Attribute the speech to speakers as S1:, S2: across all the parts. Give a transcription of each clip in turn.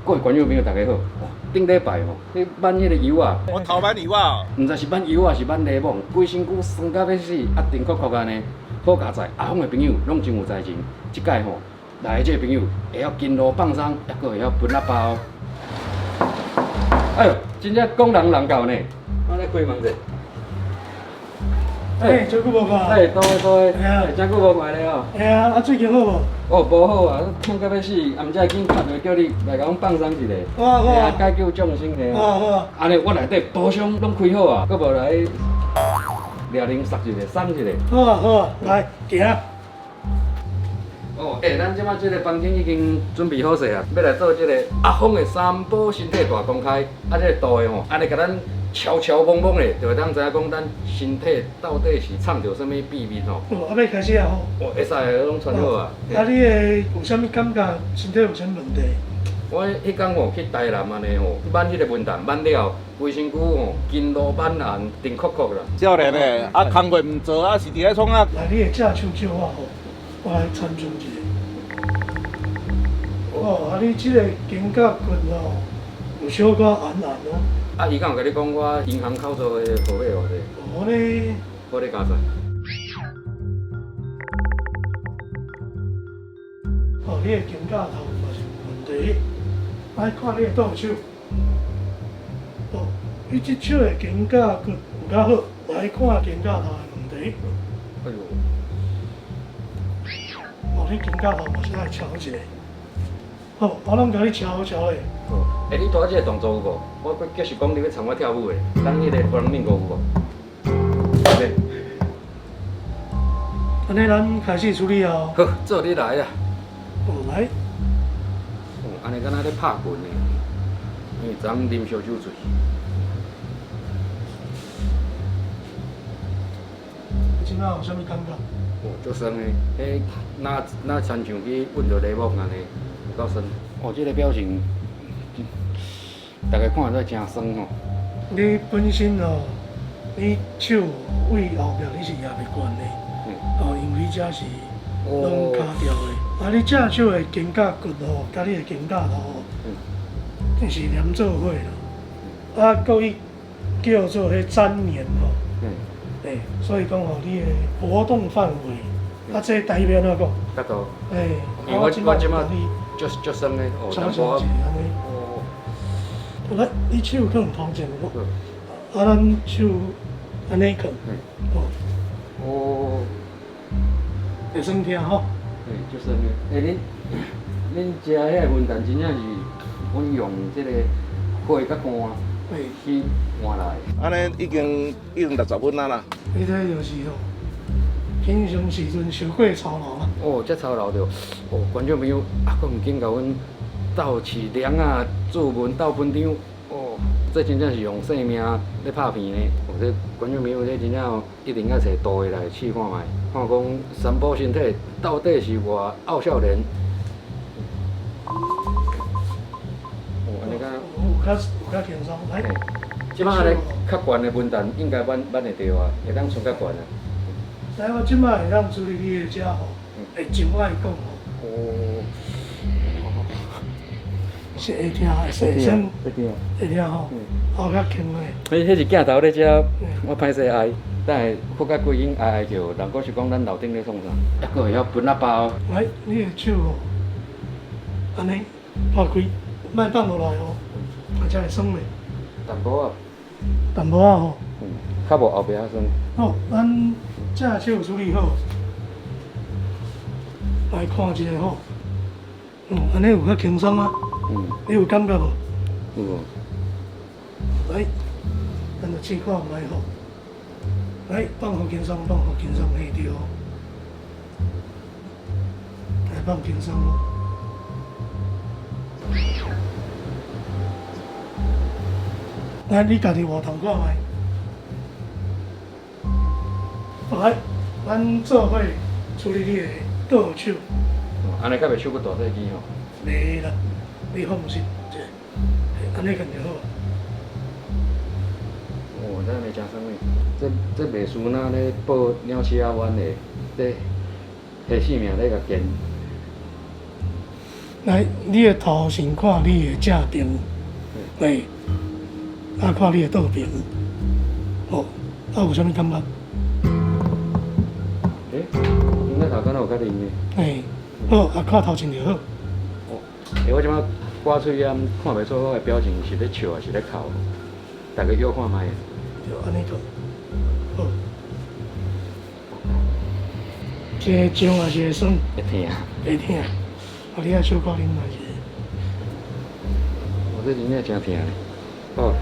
S1: 各位觀眾朋友，大家好。頂禮拜吼，去挽彼個油仔，
S2: 我頭挽油仔。
S1: 毋知是挽油仔是挽檸檬，規身軀酸甲欲死，啊，定哭哭按呢。好佳哉，阿峰的朋友攏真有才情，這擺吼來的這個朋友會曉勤勞放鬆，抑閣會曉分仔包。哎喲，真正講人人到呢，我來開門者。
S3: 欸，真久無看。
S1: 欸，多謝多謝。
S3: 哎呀，
S1: 真久無看咧哦。
S3: 哎呀，啊，最近好無？
S1: 哦，無好啊，痛甲欲死，啊，毋知緊拍電話叫你來共阮放鬆一下。
S3: 好啊好啊。
S1: 解救眾生的。
S3: 好啊好啊。
S1: 按呢，我內底包廂攏開好啊，閣無來掠零殺一下，送一下。
S3: 好啊好啊，來行。
S1: 哦，欸，咱這擺這个房間已經準備好勢啊，欲來做這个阿峰的三寶身體大公開，啊，這个圖的吼，按呢共咱悄悄摸摸的，就會當知影講咱身體到底是藏著啥物秘密吼。
S3: 哦，啊，欲開始啊吼。
S1: 哦，會使的，攏穿好啊。
S3: 啊，你的有啥物感覺？身體有啥物問題？
S1: 我彼工吼去台南按呢吼，挽彼个文旦挽了，規身軀吼筋勞挽紅，定哭哭啦。
S2: 少年的，啊，工課毋做，啊是佇咧創啊？
S3: 來，你的正手借我吼，我來參詳一下。哦，啊，你這个肩胛骨吼，有小可紅紅哦。
S1: 啊，伊敢有共你講我銀行口座的號碼偌濟？
S3: 無呢。
S1: 好，你加載。
S3: 哦，你的肩胛頭嘛是有問題，來看你的倒手。哦，你這手的肩胛骨有較好，來看肩胛頭的問題。
S1: 哎喲。
S3: 哦，你肩胛頭嘛是愛敲一下。好，我攏共你敲敲的。
S1: 好，欸，你拄仔這个動作有無？我閣繼續講你欲參我跳舞的，咱彼個弗朗明哥有無？對。
S3: 按呢，咱開始處理哦。
S1: 好，做你來啊。
S3: 哦，來。
S1: 哦，按呢敢若咧拍拳呢，因為昨昏啉燒酒醉。
S3: 你這擺有啥物感覺？
S1: 哦，足酸的，彼若若親像去揾著檸檬按呢，有夠酸。哦，這个表情，大家看都真酸吼。
S3: 你本身哦，你手位後壁你是壓袂慣的，哦，因為這是攏卡掉的。啊，你正手的肩胛骨吼，佮你的肩胛頭吼，這是連做伙啦。啊，閣伊叫做彼粘連吼。欸，所以講吼，你的活動範圍，啊，這台語欲按怎講？
S1: 較大。
S3: 欸，
S1: 因為我我這擺足足酸的，哦，
S3: 淡薄仔。哦。來，你手囥頭前無？啊，咱手按呢囥。哦。
S1: 哦。
S3: 會酸疼吼？
S1: 欸，足酸的。欸，恁恁食彼个文旦真正是，阮用這个火佮炭去換來。
S2: 按呢已經已經60分啊啦。
S3: 彼個就是吼，平常時陣傷過操勞啦。
S1: 哦，遮操勞著，哦，觀眾朋友，啊，閣毋緊共阮鬥飼涼仔、注文、鬥分張，哦，這真正是用性命咧拍片呢。哦，這觀眾朋友，這真正哦，一定愛揣圖的來試看覓，看講三寶身體到底是偌傲少年。哦，按呢敢。
S3: 有較有較輕鬆，來。
S1: 這擺按呢較懸的文旦應該挽挽會著啊，會當穿較懸啊。
S3: 來，我這擺會當處理你的這吼，會真愛講吼。
S1: 哦。
S3: 是會疼，會酸，
S1: 會疼，
S3: 會疼吼，哦，較輕的。
S1: 彼彼是鏡頭咧遮，我歹勢挨，等下閣較規間哀哀叫，人閣是講咱樓頂咧創啥，抑閣會曉分仔包。
S3: 來，你的手吼，按呢拍開，莫放落來哦，啊才會酸咧。
S1: 淡薄仔。
S3: 淡薄仔吼。
S1: 嗯，較無後壁較酸。
S3: 好，咱正手處理好，來看一下吼。嗯，按呢有較輕鬆啊？
S1: 嗯。
S3: 你有感覺無？
S1: 有無。
S3: 來，咱就試看覓吼。來，放予輕鬆，放予輕鬆，嘿對。來放輕鬆咯。來，你家己換頭看覓。來，咱做伙處理你的倒手。
S1: 按呢較袂手閣大細支吼？
S3: 袂啦，你放心，這按呢囥就好。
S1: 哦，這按呢真耍的，這這袂輸若咧報鳥鼠仔灣的，這彼性命咧共見。
S3: 來，你的頭先看你的正邊，嘿，啊看你的倒邊，哦，啊有啥物感覺？
S1: 欸，應該頭敢若有較靈的。
S3: 嘿，好，啊看頭前就好。
S1: 哦，欸，我這擺掛喙罨看袂出我的表情是咧笑還是咧哭，大家約看覓。
S3: 對，按呢就好。是會脹還是會酸？
S1: 會疼。
S3: 會疼。啊，你愛小可啉來者。
S1: 我這真正誠疼咧。哦。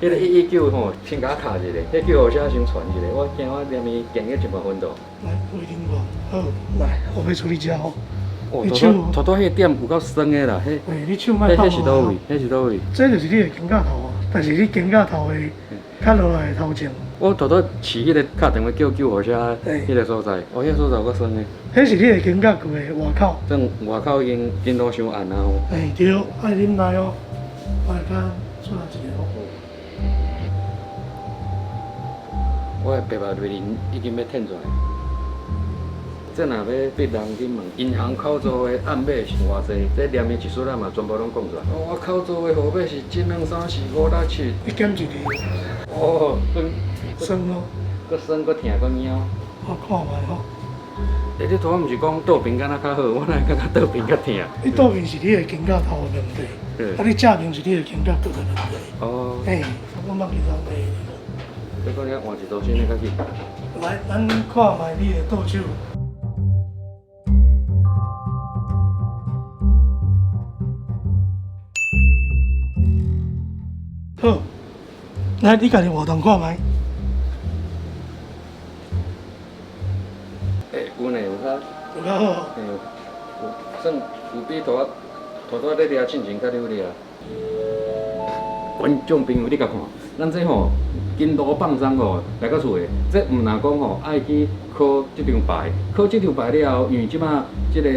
S1: 彼個119吼，先共我敲一下，彼救護車先傳一下，我驚我連伊行到100分度。
S3: 來，回靈我，好，來，我欲處理這吼。
S1: 哦，
S3: 你手，
S1: 拄拄彼個點有夠酸的啦，彼。
S3: 欸，你手莫放
S1: 彼是佗位？彼是佗位？
S3: 這就是你的肩胛頭啊，但是你肩胛頭的較落來的頭前。
S1: 我拄拄飼彼個敲電話叫救護車，彼個所在，哦，彼個所在有夠酸的。
S3: 彼是你的肩胛骨的外口。
S1: 算外口已經筋都傷硬啊吼。
S3: 欸，對，愛忍耐哦，來較出來一下哦。
S1: 我的白目淚已經欲褪出來。這若欲逼人去問銀行口座的暗碼是偌濟，這連伊一絲仔嘛全部攏講出來。哦，我口座的號碼是一兩三四五六七。
S3: 你減一個。
S1: 哦，
S3: 酸哦。
S1: 閣酸閣疼閣痒。
S3: 我看覓吼。
S1: 欸，你拄仔毋是講倒邊敢若較好，我哪會感覺倒邊較疼？
S3: 你倒邊是你的肩胛頭的問題，啊，你正面是你的肩胛骨的問題。
S1: 哦。
S3: 欸，我莫去浪費。
S1: 這個你換一組新的較緊。
S3: 來，咱看覓你的倒手。好，來，你家己活動看覓。
S1: 欸，有呢，有較。
S3: 有較好。
S1: 欸，有算有比拄仔拄拄仔咧掠進前較溜掠。觀眾朋友，你共看，咱這吼筋勞放鬆吼來到厝的，這毋若講吼愛去考這張牌，考這張牌了後，因為這擺這個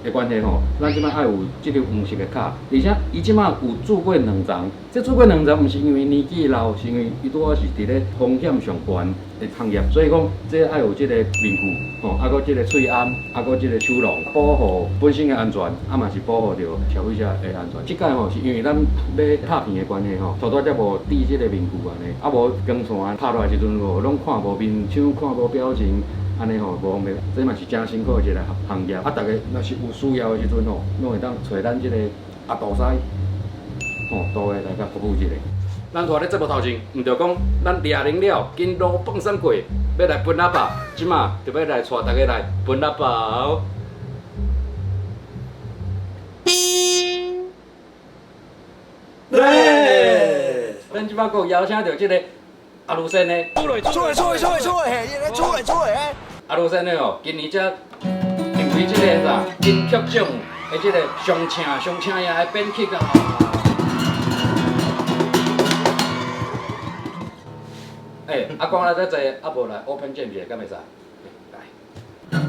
S1: 的關係吼，咱這擺愛有這張黃色的卡，而且伊這擺有注過兩層，這注過兩層，毋是因為年紀老，是因為伊拄好是佇咧風險上懸的行業，所以講這愛有這個面具，吼，啊閣這個喙罨，啊閣這個手籠，保護本身的安全，啊嘛是保護著消費者的安全。這擺吼是因為咱欲拍片的關係吼，拄拄才無戴這個面具按呢，啊無光線拍落來時陣吼，攏看無面相，看無表情。按呢吼無方便，這嘛是誠辛苦的一個行業。啊，逐家若是有需要的時陣吼，攏會當揣咱這個阿杜師，吼，都會來共服務一下。咱拖咧節目頭前，毋著講咱掠零了，筋勞放鬆過，欲來分喇叭，這馬就欲來帶大家來分喇叭。來，咱這擺閣邀請著這個阿盧先的。
S4: 出來出來出來出來出來，出來出來！
S1: 阿盧先的哦，今年才入圍這個啥金曲獎的這個上請上請贏的編曲啊。欸，啊講了遮濟，啊無來 open jam 一下，敢袂使？來。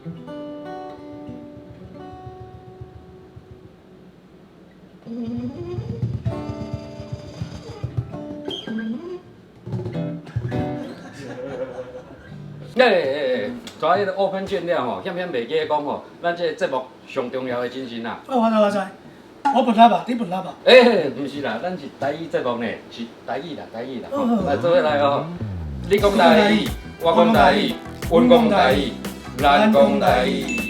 S1: 欸欸欸，带彼个 open 卷了吼，险险袂记講吼，咱這个節目上重要的精神啦。
S3: 哦，我知我知，我笨喇叭，你笨喇叭。
S1: 欸，毋是啦，咱是台語節目呢，是台語啦，台語啦。來，做伙來哦。你講台語，我講台語，阮講台語，咱講台語。